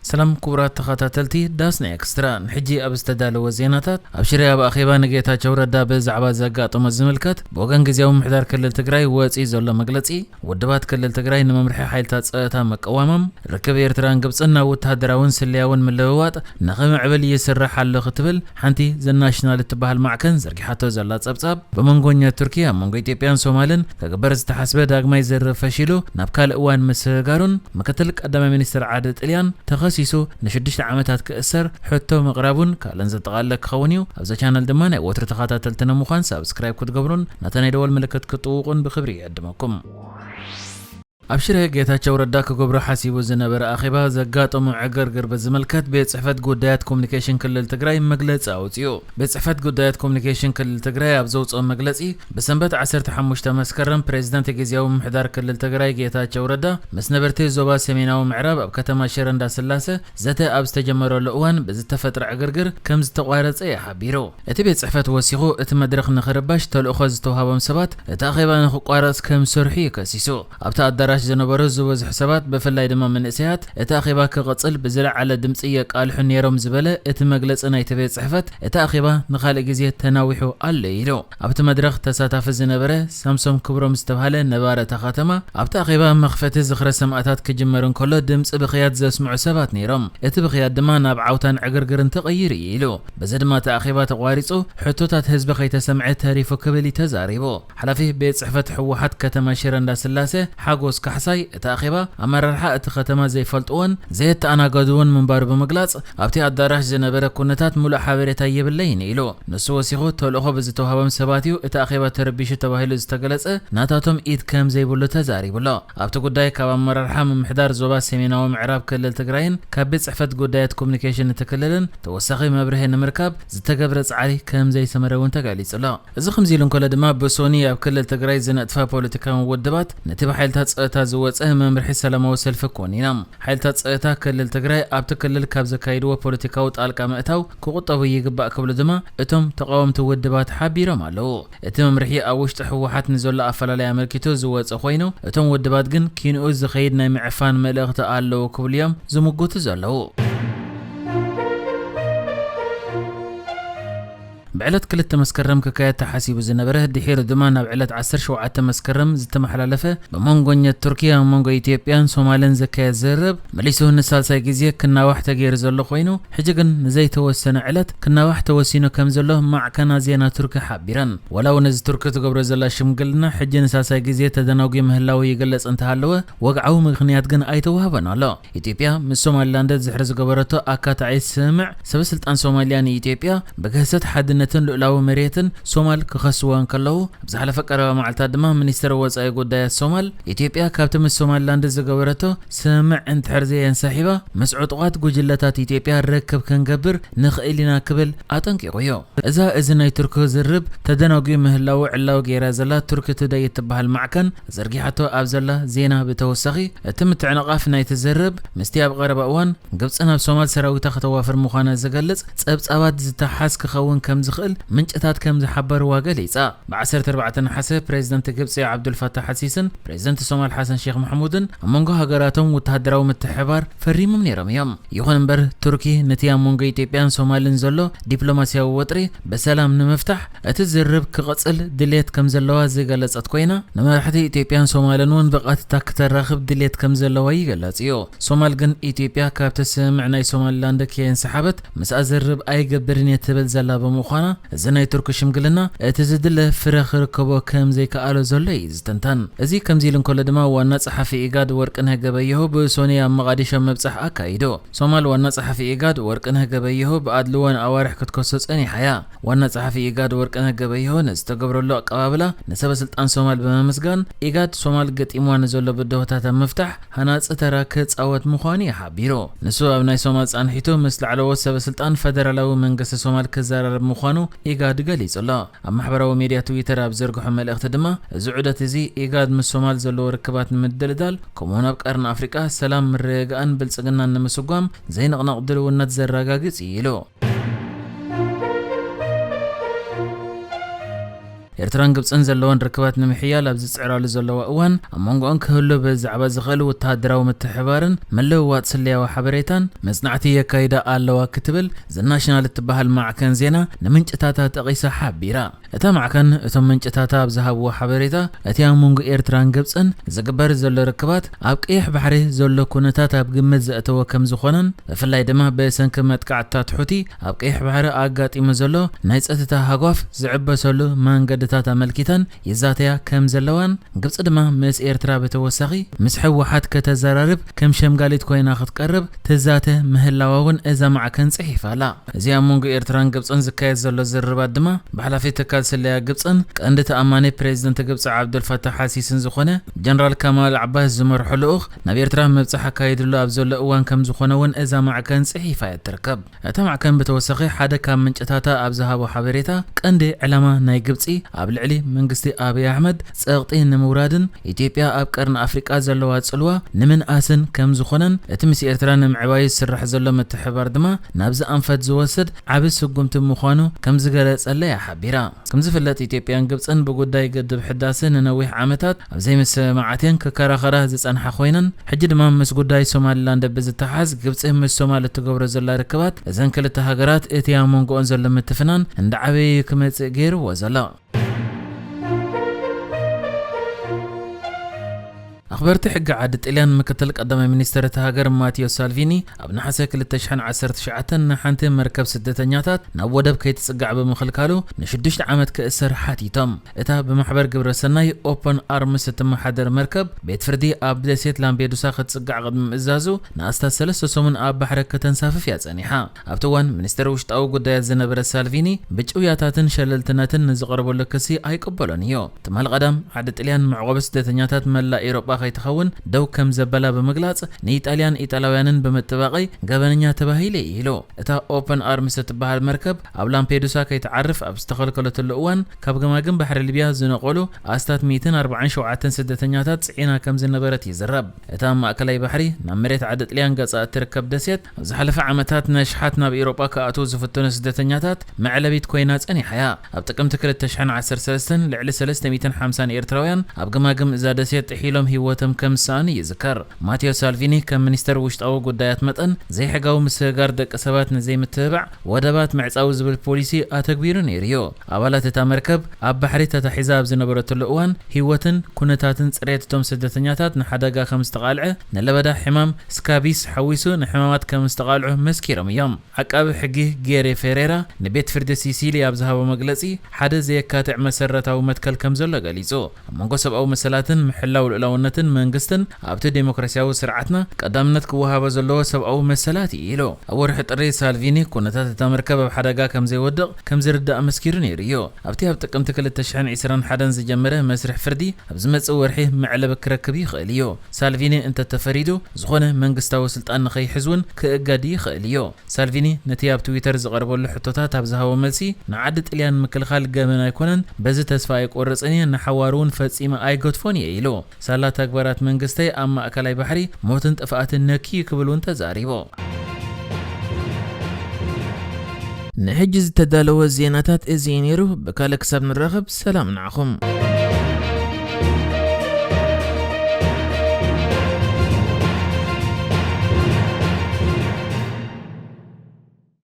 ሰላም ክቡራት ተኸታተልቲ ዳስና ኤክስትራ፣ ንሕጂ ኣብ ዝተዳለወ ዜናታት፣ ኣብ ሽረ ኣብ ኣኼባ ንጌታቸው ረዳ ብዛዕባ ዘጋጠሞ ዝምልከት ብወገን ግዜያዊ ምምሕዳር ክልል ትግራይ ወፂኡ ዘሎ መግለፂ፣ ውድባት ክልል ትግራይ ንመምርሒ ሓይልታት ፀጥታ ምቅዋሞም፣ ርክብ ኤርትራን ግብፅን ናብ ወተሃደራውን ስለያውን ምልውዋጥ ንኽምዕብል ይስራሕ ኣሎ ክትብል ሓንቲ ዘ ናሽናል እትበሃል ማዕከን ዘርጊሓቶ ዘላ ጸብጻብ፣ ብመንጎኛ ቱርኪ ኣብ መንጎ ኢትዮጵያን ሶማልን ክግበር ዝተሓስበ ዳግማይ ዝርርብ ፈሺሉ ናብ ካልእ እዋን ምስግጋሩን፣ ምክትል ቀዳማይ ሚኒስትር ዓዲ ጥልያን ተኸሲሱ ንሽዱሽተ ዓመታት ክእሰር ሕቶ ምቕራቡን ካልእን ዘጠቓለለ ክኸውን እዩ። ኣብዛ ቻነል ድማ ናይ ወትሩ ተኸታተልትና ምዃን ሳብስክራይብ ክትገብሩን ናታ ናይ ደወል ምልክት ክትጥውቑን ብኽብሪ ይዕድመኩም። ኣብ ሽረ ጌታቸው ረዳ ክገብሮ ሓሲቡ ዝነበረ ኣኼባ ዘጋጠሞ ዕግርግር ብዝምልከት ቤት ጽሕፈት ጉዳያት ኮሙኒኬሽን ክልል ትግራይ መግለጺ ኣውጺኡ። ቤት ጽሕፈት ጉዳያት ኮሙኒኬሽን ክልል ትግራይ ኣብ ዘውጽኦ መግለጺ፣ ብሰንበት ዓሰርተ ሓሙሽተ መስከረም ፕሬዚዳንት ግዜያዊ ምምሕዳር ክልል ትግራይ ጌታቸው ረዳ ምስ ነበርቲ ዞባ ሰሜናዊ ምዕራብ ኣብ ከተማ ሽረ እንዳስላሰ ዘተ ኣብ ዝተጀመረሉ እዋን ብዝተፈጥረ ዕግርግር ከም ዝተቋረጸ እዩ ሓቢሩ። እቲ ቤት ጽሕፈት ወሲኹ፣ እቲ መድረኽ ንኽርባሽ ተልእኾ ዝተዋህቦም ሰባት እቲ ኣኼባ ንኽቋረጽ ከም ዝሰርሑ እዩ ከሲሱ። ኣብቲ ኣዳራሽ ዝነበሩ ዝበዝሑ ሰባት፣ ብፍላይ ድማ መንእሰያት፣ እቲ ኣኼባ ክቕጽል ብዝለዓለ ድምጺ የቃልሑ ነይሮም ዝበለ እቲ መግለጺ ናይቲ ቤት ጽሕፈት፣ እቲ ኣኼባ ንኻልእ ግዜ ተናዊሑ ኣሎ ኢሉ። ኣብቲ መድረኽ ተሳታፊ ዝነበረ ሳምሶም ክብሮም ዝተባህለ ነባሪ እታ ከተማ፣ ኣብቲ ኣኼባ መኽፈቲ ዝኽረ ሰማእታት ክጅመር እንከሎ ድምጺ ብኽያት ዘስምዑ ሰባት ነይሮም። እቲ ብኽያት ድማ ናብ ዓውታን ዕግርግርን ተቐይሩ እዩ ኢሉ። በዚ ድማ እቲ ኣኼባ ተቋሪጹ፣ ሕቶታት ህዝቢ ከይተሰምዐ ተሪፉ ክብል እዩ ተዛሪቡ። ሓላፊ ቤት ጽሕፈት ህወሓት ከተማ ሽረ እንዳስላሰ ሓጎስ ካሕሳይ፣ እቲ ኣኼባ ኣመራርሓ እቲ ከተማ ዘይፈልጥዎን ዘየተኣናገድዎን ምንባሩ ብምግላጽ፣ ኣብቲ ኣዳራሽ ዝነበረ ኩነታት ምሉእ ሓበሬታ የብለይን ኢሉ። ንሱ ወሲኹ፣ ተልእኾ ብዝተዋህቦም ሰባት እዩ እቲ ኣኼባ ተረቢሹ ተባሂሉ ዝተገለጸ፣ ናታቶም ኢድ ከም ዘይብሉ ተዛሪቡ ኣሎ። ኣብቲ ጉዳይ ካብ ኣመራርሓ ምምሕዳር ዞባ ሰሜናዊ ምዕራብ ክልል ትግራይን ካብ ቤት ጽሕፈት ጉዳያት ኮሙኒኬሽን እቲ ክልልን ተወሳኺ መብርሂ ንምርካብ ዝተገብረ ጻዕሪ ከም ዘይሰመረ እውን ተገሊጹ ኣሎ። እዚ ከምዚ ኢሉ እንከሎ ድማ፣ ብሶኒ ኣብ ክልል ትግራይ ዝነጥፋ ፖለቲካዊ ውድባት ነቲ ብሓይልታት ጸጥታ ዝወጸ መምርሒ ሰላማዊ ሰልፊ ኮኒኖም። ሓይልታት ጸጥታ ክልል ትግራይ ኣብቲ ክልል ካብ ዘካይድዎ ፖለቲካዊ ጣልቃ ምእታው ክቑጠቡ ይግባእ ክብሉ ድማ እቶም ተቓወምቲ ውድባት ሓቢሮም ኣለዉ። እቲ መምርሒ ኣብ ውሽጢ ህወሓት ንዘሎ ኣፈላላይ ኣመልኪቱ ዝወጸ ኮይኑ፣ እቶም ውድባት ግን ኪንኡ ዝኸይድ ናይ ምዕፋን መልእኽቲ ኣለዎ ክብሉ እዮም ዝምጉቱ ዘለዉ። ብዕለት ክልተ መስከረም ክካየድ ተሓሲቡ ዝነበረ፣ ድሒሩ ድማ ናብ ዕለት ዓሰርተ ሸውዓተ መስከረም ዝተመሓላለፈ ብመንጎኛ ቱርኪ ኣብ መንጎ ኢትዮጵያን ሶማልን ዝካየድ ዝርርብ፣ መሊሱ ንሳልሳይ ግዜ ክናዋሕ ተገይሩ ዘሎ ኮይኑ፣ ሕጂ ግን ንዘይተወሰነ ዕለት ክናዋሕ ተወሲኑ ከም ዘሎ ማዕከናት ዜና ቱርኪ ሓቢረን። ወላ እውን እዚ ቱርኪ ትገብሮ ዘላ ሽምግልና ሕጂ ንሳልሳይ ግዜ ተደናጒ ምህላዉ ይግለጽ እንተሃለወ፣ ወግዓዊ ምኽንያት ግን ኣይተዋህበን ኣሎ። ኢትዮጵያ ምስ ሶማሊላንድ ድሕሪ ዝገበረቶ ኣካታዒ ስምምዕ፣ ሰበ ስልጣን ሶማልያ ንኢትዮጵያ ብግህሰት ሓድነትን ልኡላዊ መሬትን ሶማል ክኸስዋ እንከለዉ፣ ኣብ ዝሓለፈ ቀረባ መዓልታት ድማ ሚኒስትር ወጻኢ ጉዳያት ሶማል፣ ኢትዮጵያ ካብቲ ምስ ሶማሊላንድ ዝገበረቶ ስምምዕ እንድሕር ዘየንሳሒባ፣ ምስ ዕጡቓት ጉጅለታት ኢትዮጵያ ርክብ ክንገብር ንኽእል ኢና ክብል ኣጠንቂቑ እዩ። እዛ እዚ ናይ ቱርኪ ዝርብ ተደናጒ ምህላዉ ዕላዊ ገይራ ዘላ ቱርኪ ቱደይ እትበሃል ማዕከን ዘርጊሓቶ ኣብ ዘላ ዜና ብተወሳኺ፣ እቲ ምትዕንቓፍ ናይቲ ዝርብ ምስቲ ኣብ ቀረባ እዋን ግብጺ ናብ ሶማል ሰራዊታ ከተዋፍር ምዃና ዝገልጽ ጸብጻባት ዝተሓዝ ክኸውን ከም ዝኽእል ምንጭታት ከም ዝሓበርዋ ገሊጻ። ብ ዓሰርተ ኣርባዕተ ነሓሰ ፕሬዚደንት ግብጺ ዓብዱልፋታሕ ኣልሲስን ፕሬዚደንት ሶማል ሓሰን ሼክ መሕሙድን ኣብ መንጎ ሃገራቶም ወተሃደራዊ ምትሕብባር ፈሪሞም ነይሮም እዮም። ይኹን እምበር፣ ቱርኪ ነቲ ኣብ መንጎ ኢትዮጵያን ሶማልን ዘሎ ዲፕሎማስያዊ ወጥሪ ብሰላም ንምፍታሕ እቲ ዝርብ ክቕጽል ድልየት ከም ዘለዋ ዝገለጸት ኮይና፣ ንመራሕቲ ኢትዮጵያን ሶማልን እውን ብቐጥታ ክተራኽብ ድልየት ከም ዘለዋ ይግለጽ እዩ። ሶማል ግን ኢትዮጵያ ካብቲ ስምምዕ ናይ ሶማሊላንድ ከየንሰሓበት ምስኣ ዝርብ ኣይገብርን እየ ትብል ዘላ ብምዃና፣ እዚ ናይ ቱርኪ ሽምግልና እቲ ዝድለ ፍረ ክርከቦ ከም ዘይከኣሎ ዘሎ እዩ ዝትንተን። እዚ ከምዚ ኢሉ እንከሎ ድማ ዋና ጸሓፊ ኢጋድ ወርቅነህ ገበየሁ ብሶኒ ኣብ መቓዲሾ ምብጻሕ ኣካይዱ። ሶማል ዋና ጸሓፊ ኢጋድ ወርቅነህ ገበየሁ ብኣድልዎ ንኣዋርሕ ክትከሶ ጸኒሓ እያ። ዋና ጸሓፊ ኢጋድ ወርቅነህ ገበየሁ ንዝተገብረሉ ኣቀባብላ ንሰበ ስልጣን ሶማል ብምምስጋን፣ ኢጋድ ሶማል ገጢምዋ ንዘሎ ብድሆታት ኣብ ምፍታሕ ሃናጺ ተራ ክጻወት ምዃኑ እዩ ሓቢሩ። ንሱ ኣብ ናይ ሶማል ጻንሒቱ ምስ ላዕለዎት ሰበ ስልጣን ፈደራላዊ መንግስቲ ሶማል ክዘራረብ ምዃኑ ኢጋድ ገሊጹ ኣሎ። ኣብ ማሕበራዊ ሜድያ ትዊተር ኣብ ዘርግሖ መልእኽቲ ድማ፣ እዚ ዑደት እዚ ኢጋድ ምስ ሶማል ዘለዎ ርክባት ንምድልዳል፣ ከምኡውን ኣብ ቀርኒ ኣፍሪቃ ሰላም፣ ምርግጋእን ብልጽግናን ንምስጓም ዘይንቕነቕ ድልውነት ዘረጋግጽ እዩ ኢሉ። ኤርትራን ግብጽን ዘለወን ርክባት ንምሕያል ኣብ ዝጽዕራሉ ዘለዋ እዋን፣ ኣብ መንጎኦን ክህሉ ብዛዕባ ዝኽእል ወተሃደራዊ ምትሕባርን ምልውዋጥ ስለያዊ ሓበሬታን መጽናዕቲ የካይዳ ኣለዋ ክትብል ዘ ናሽናል እትበሃል ማዕከን ዜና ንምንጭታታ ጠቒሳ ሓቢራ። እታ ማዕከን እቶም ምንጭታታ ኣብ ዝሃብዎ ሓበሬታ፣ እቲ ኣብ መንጎ ኤርትራን ግብጽን ዝግበር ዘሎ ርክባት ኣብ ቀይሕ ባሕሪ ዘሎ ኩነታት ኣብ ግምት ዘእተወ ከም ዝኾነን፣ ብፍላይ ድማ ብሰንኪ መጥቃዕትታት ሑቲ ኣብ ቀይሕ ባሕሪ ኣጋጢሙ ዘሎ ናይ ጸጥታ ሃጓፍ ዝዕበሰሉ መንገድታት ኣመልኪተን ይዛተያ ከም ዘለዋን፣ ግብጺ ድማ ምስ ኤርትራ ብተወሳኺ ምስ ህወሓት ከተዘራርብ ከም ሸምጋሊት ኮይና ክትቀርብ ትዛተ ምህላዋ እውን እዛ ማዕከን ጽሒፋ ኣላ። እዚ ኣብ መንጎ ኤርትራን ግብጽን ዝካየድ ዘሎ ዝርርባት ድማ ብሓላፊ ትካል ስለያ ግብጽን ቀንዲ ተኣማኒ ፕሬዚደንት ግብጺ ዓብዱልፈታሕ ኣልሲሲን ዝኾነ ጀነራል ከማል ዓባስ ዝመርሖ ልኡኽ ናብ ኤርትራ ምብጻሕ ኣካይድሉ ኣብ ዘሎ እዋን ከም ዝኾነ እውን እዛ ማዕከን ጽሒፋ እያ ትርከብ። እታ ማዕከን ብተወሳኺ ሓደ ካብ ምንጭታታ ኣብ ዝሃቦ ሓበሬታ፣ ቀንዲ ዕላማ ናይ ግብጺ ኣብ ልዕሊ መንግስቲ ኣብይ ኣሕመድ ጸቕጢ ንምውራድን ኢትዮጵያ ኣብ ቀርኒ ኣፍሪቃ ዘለዋ ጽልዋ ንምንኣስን ከም ዝኾነን፣ እቲ ምስ ኤርትራ ንምዕባይ ዝስራሕ ዘሎ ምትሕባር ድማ ናብዚ ኣንፈት ዝወስድ ዓቢ ስጉምቲ ምዃኑ ከም ዝገለጸላ እያ ሓቢራ። ከም ዝፍለጥ፣ ኢትዮጵያን ግብጽን ብጉዳይ ግድብ ሕዳሰ ንነዊሕ ዓመታት ኣብ ዘይምስምማዓት እየን ክከራኸራ ዝጸንሓ ኮይነን፣ ሕጂ ድማ ምስ ጉዳይ ሶማሊላንድ ብዝተሓዝ ግብጺ ምስ ሶማል እትገብሮ ዘላ ርክባት እዘን ክልተ ሃገራት እቲ ኣብ መንጎኦን ዘሎ ምትፍናን እንዳዓበየ ክመጽእ ገይርዎ ዘሎ። ኣኽበርቲ ሕጊ ዓዲ ጥልያን ምክትል ቀዳማይ ሚኒስትር እታ ሃገር ማቲዮ ሳልቪኒ ኣብ ነሓሰ ክልተ ሽሕን ዓሰርተ ትሽዓተን ንሓንቲ መርከብ ስደተኛታት ናብ ወደብ ከይትጽጋዕ ብምኽልካሉ ንሽዱሽተ ዓመት ክእሰር ሓቲቶም። እታ ብማሕበር ግብረ ሰናይ ኦፐን ኣርምስ እትመሓደር መርከብ፣ ቤት ፍርዲ ኣብ ደሴት ላምፔዱሳ ክትጽጋዕ ቅድሚ ምእዛዙ፣ ንኣስታት ሰለስተ ሰሙን ኣብ ባሕሪ ከተንሳፍፍ እያ ጸኒሓ። ኣብቲ እዋን ሚኒስትር ውሽጣዊ ጉዳያት ዝነበረ ሳልቪኒ፣ ብጭውያታትን ሸለልትነትን ንዝቐርበሉ ክሲ ኣይቅበሎን እዩ። ትማሊ ቀዳም፣ ዓዲ ጥልያን መዕቆቢ ስደተኛታት መላእ ኤውሮጳ ከይትኸውን ደው ከም ዘበላ ብምግላጽ፣ ንኢጣልያን ኢጣልያውያንን ብምጥባቐይ ገበነኛ ተባሂለ ኢሉ። እታ ኦፐን ኣርምስ እትበሃል መርከብ ኣብ ላምፔዱሳ ከይትዓርፍ ኣብ ዝተኸልከለትሉ እዋን፣ ካብ ገማግም ባሕሪ ሊብያ ዝነቐሉ ኣስታት ሚእትን ኣርባዓን ሸውዓተን ስደተኛታት ጽዒና ከም ዝነበረት ይዝረብ። እታ ኣብ ማእከላይ ባሕሪ ናብ መሬት ዓዲ ጥልያን ገጻ እትርከብ ደሴት፣ ኣብ ዝሓለፈ ዓመታት ነሽሓት ናብ ኤውሮጳ ክኣትዉ ዝፍትኑ ስደተኛታት መዕለቢት ኮይና ጸኒሓ እያ። ኣብ ጥቅምቲ ክልተ ሽሕን ዓሰርተ ሰለስተን ልዕሊ ሰለስተ ሚእትን ሓምሳን ኤርትራውያን ኣብ ገማግም እዛ ደሴት ጥሒሎም ህይወቶም ከም ዝሰኣኑ ይዝከር። ማቴዮ ሳልቪኒ ከም ሚኒስተር ውሽጣዊ ጉዳያት መጠን፣ ዘይሕጋዊ ምስግጋር ደቂ ሰባት ንዘይምትብባዕ ወደባት ምዕጻው ዝብል ፖሊሲ ኣተግቢሩ ነይሩ እዩ። ኣባላት እታ መርከብ ኣብ ባሕሪ ተታሒዛ ኣብ ዝነበረትሉ እዋን፣ ህይወትን ኩነታትን ጽሬት እቶም ስደተኛታት ንሓደጋ ከም ዝተቓልዐ፣ ንለበዳ ሕማም ስካቢስ ሓዊሱ ንሕማማት ከም ዝተቓልዑ መስኪሮም እዮም። ዓቃቢ ሕጊ ጌሬ ፌሬራ ንቤት ፍርዲ ሲሲሊ ኣብ ዝሃቦ መግለጺ፣ ሓደ ዘየካትዕ መሰረታዊ መትከል ከም ዘሎ ገሊጹ። ኣብ መንጎ ሰብኣዊ መሰላትን ምሕላው ልኡላውነትን መንግስትን ኣብቲ ዴሞክራሲያዊ ስርዓትና ቀዳምነት ክወሃቦ ዘለዎ ሰብኣዊ መሰላት እዩ ኢሉ። ኣብ ወርሒ ጥሪ ሳልቪኒ ኩነታት እታ መርከብ ኣብ ሓደጋ ከም ዘይወድቕ ከም ዝርዳእ መስኪሩ ነይሩ እዩ። ኣብቲ ኣብ ጥቅምቲ ክልተ ሽሕን ዕስራን ሓደን ዝጀመረ መስርሕ ፍርዲ ኣብ ዝመጽእ ወርሒ መዕለቢ ክረክብ ይኽእል እዩ። ሳልቪኒ እንተተፈሪዱ፣ ዝኾነ መንግስታዊ ስልጣን ንኸይሕዝ እውን ክእገድ ይኽእል እዩ። ሳልቪኒ ነቲ ኣብ ትዊተር ዝቐረበሉ ሕቶታት ኣብ ዝሃቦ መልሲ፣ ንዓዲ ጥልያን ምክልኻል ገበን ኣይኮነን፣ በዚ ተስፋ ኣይቆርጽን እየ፣ ንሓዋሩ እውን ፈጺመ ኣይገድፎን እየ ኢሉ። ሳላ ተግባራት መንግስተይ ኣብ ማእከላይ ባሕሪ ሞትን ጥፍኣትን ነኪ ክብል እውን ተዛሪቡ። ንሕጂ ዝተዳለወ ዜናታት እዚ እዩ ነይሩ። ብካልእ ክሳብ ንራኸብ ሰላም ንዓኹም።